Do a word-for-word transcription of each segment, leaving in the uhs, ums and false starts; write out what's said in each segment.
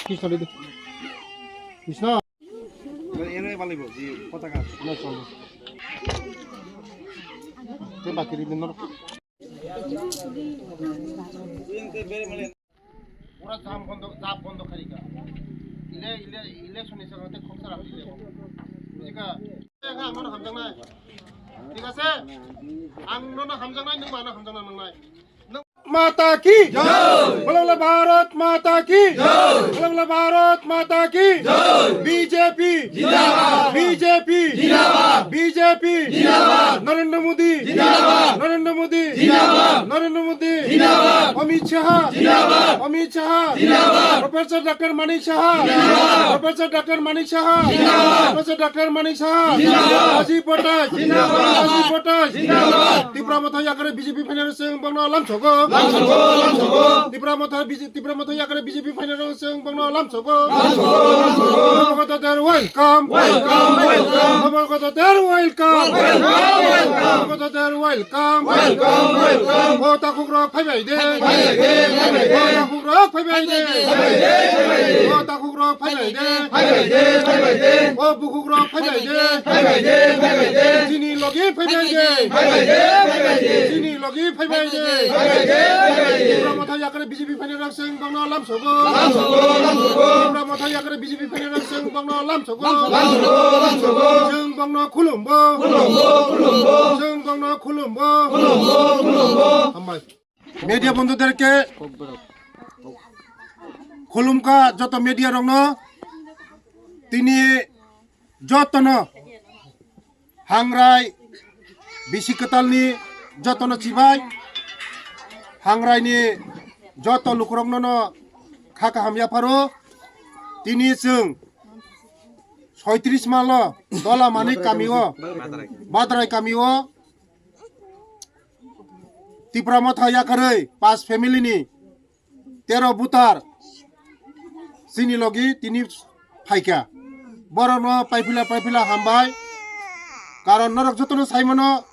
Krishna, Krishna. Ere balibo, ji potaka. Te bakiri din norok. Pura jam bondo, jam bondo kharika. Ile, ile, ile soni sa te khoksa ram ile. Bujika. Ang nono hamjangnai. Thik ase? Ang nono hamjangnai, nwng mano hamjangna nangnai. Mata ki jai. Bolo bolo Bharat Mata ki jai. Bolo bolo Bharat Mata ki jai. B J P jindabad. B J P jindabad. B J P jindabad. Narendra Modi jindabad. Narendra Modi jindabad. Narendra Modi jindabad. Amit Shah jindabad. Amit Shah jindabad. Professor Doctor Manik Saha jindabad. Professor Doctor Manik Saha jindabad. Professor Doctor Manik Saha jindabad. Rajiv Bhattacharyya jindabad. Rajiv Bhattacharyya jindabad. Tipra Motha yakare B J P phainai rok chwng bongno lamsogo. Lamsogo, lamsogo. Tipra Motha B J, Tipra Motha yakare B J P phainai rok chwng bongno lamsogo. Lamsogo, lamsogo. Namo Gothoter welcome. Welcome, welcome. Namo Gothoter welcome. Welcome, welcome. Namo Gothoter welcome. Welcome, welcome. O takhuk rok phaibai de. Phaibai de, phaibai de. O takhuk rok phaibai de. Phaibai de, phaibai de. O takhuk rok phaibai de. Phaibai de, phaibai de. O bukhuk rok phaibai de. Phaibai de, phaibai de. Chini logi phaibai de. Phaibai de, phaibai de. Chini logi phaibai de. Phaibai de, phaibai de. Tipra Motha yakare B J P phainai rok chwng bongno lamsogo. Lamsogo, lamsogo. Tipra Motha yakare B J P phainai rok chwng bongno lamsogo. Lamsogo, lamsogo. Chwng bongno khulumbo. Khulumbo, khulumbo. Chwng bongno khulumbo. Khulumbo, khulumbo. Hambai. Media bondhuderke khulumkha joto media rokno. Tini jotono Hangrai bisi kwtalni jotono chibai, Hangraini joto lukuroknono kha kaham yapharo. Tini chwng soitris malo Dolamani kamio, Badrai kamio Tipra Motha yakarwi pas family ni tero butar chini logi tini phaikha. Borokno paipila paipila hambai. Karon norok jotono saimano,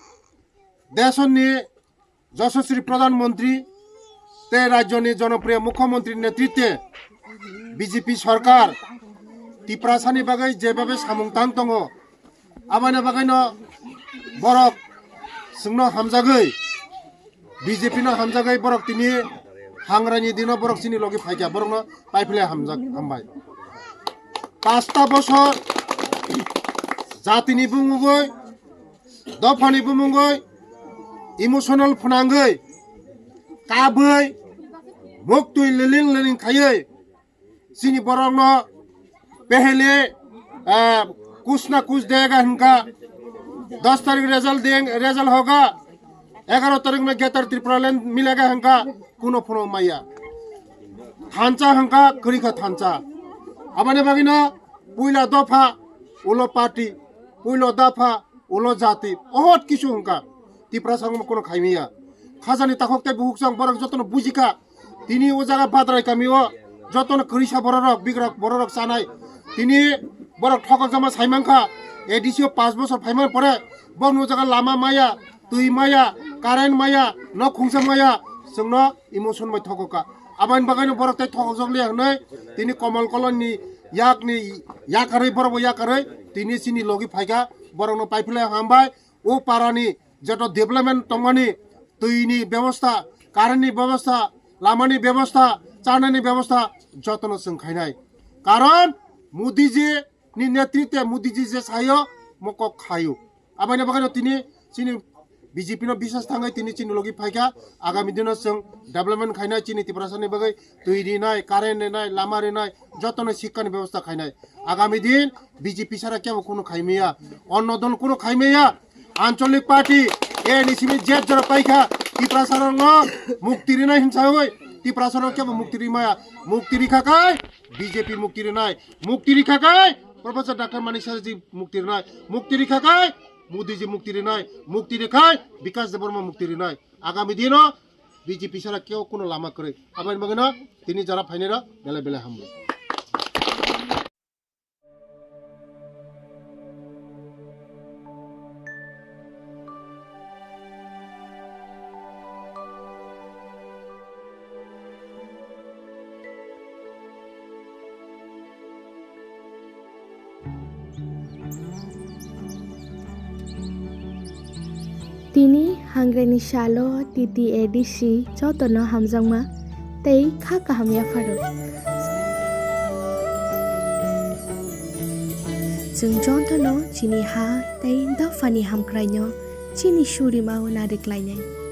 desonni Yashaswi Pradhan Mantri tei rajyoni jonopriyo Mukhyamantri netritwe B J P sarkar Tiprasani bagwi jebabe samung tang tongo, aboni bagwino borok chwngno hamjagwi, B J P no hamjagwi borok tini Hangraini dino borok chini logi phaikha, borokno paiphlai hamjak, hambai. Pasta bosor jatini bumungwi, dophani bumungwi, emotional phwnangwi, kabwi, muktwi liling liling khaiwi, chini borokno pehele, ah, kuch na kuch dega hinka, dos tarik result deng, result hoga, egaro tarik me Greater Tripura Land milega hinka, kuno phuno maya. Thansa hinka, kwrwikha thansa. Aboni bagwino puila dopha, ulo party, puilo dopha, ulo jati, ohot kisu hinka. Tiprasa wngma kuno khaimaya. Khajani takhok tei bukhuk chwng borok jotono bujikha. Tini o jaga Badrai kami o jotono kwrwisa bororok, bigrok bororok chanai. Tini borok thokok jama saimankha. A D C o panch bosor phaimani pore borokni o jaga lama maya, twi maya, current maya, nok khungsa maya, chwngno emotion bai thokokha. Aboni bagwino borok tei thokokjak liya hwnwi tini Komol Kolon ni yakni yakarwi, borokbo yakarwi tini chini logi phaikha, borokno paiphlai hambai. O parani joto development tongmani, twini bebosta, currentni bebosta, lamani bebosta, chanani bebosta jotono chwng khainai. Karon Modiji ni netritwe Modiji je sayo mokok khayo. Aboni bagwino tini chini B J P no bisas thangwi tini chini logi phaikha, agami dino chwng development khainai, chini Tiprasani bagwi twi rinai, current rinai, lama rinai, jotono sikkani bebosta khainai. Agami din B J P sara kebo kuno khaimaya, onno dol kuno khaimaya. Ancholik party A N C ni jet jora paikha, Tiprasarokno mukti rinai hinsawi, Tiprasarok kebo mukti rimaya, mukti rikha kai B J P mukti rinai, mukti rikha kai Professor Doctor Manik Saha ji mukti rinai, mukti rikha kai Modi ji mukti rinai, mukti rikhai Bikash Debbarma mukti rinai. Agami dino B J P sara kebo kuno lama kwrwi. Aboni bagwino tini jora phainairok belai belai hambai. Tini hangrenni salo T T A D C jotono hamjakma tei kha kaham yapharo. Chwng jotono chini ha tei dophani hamkraino chini surimao nariklainai.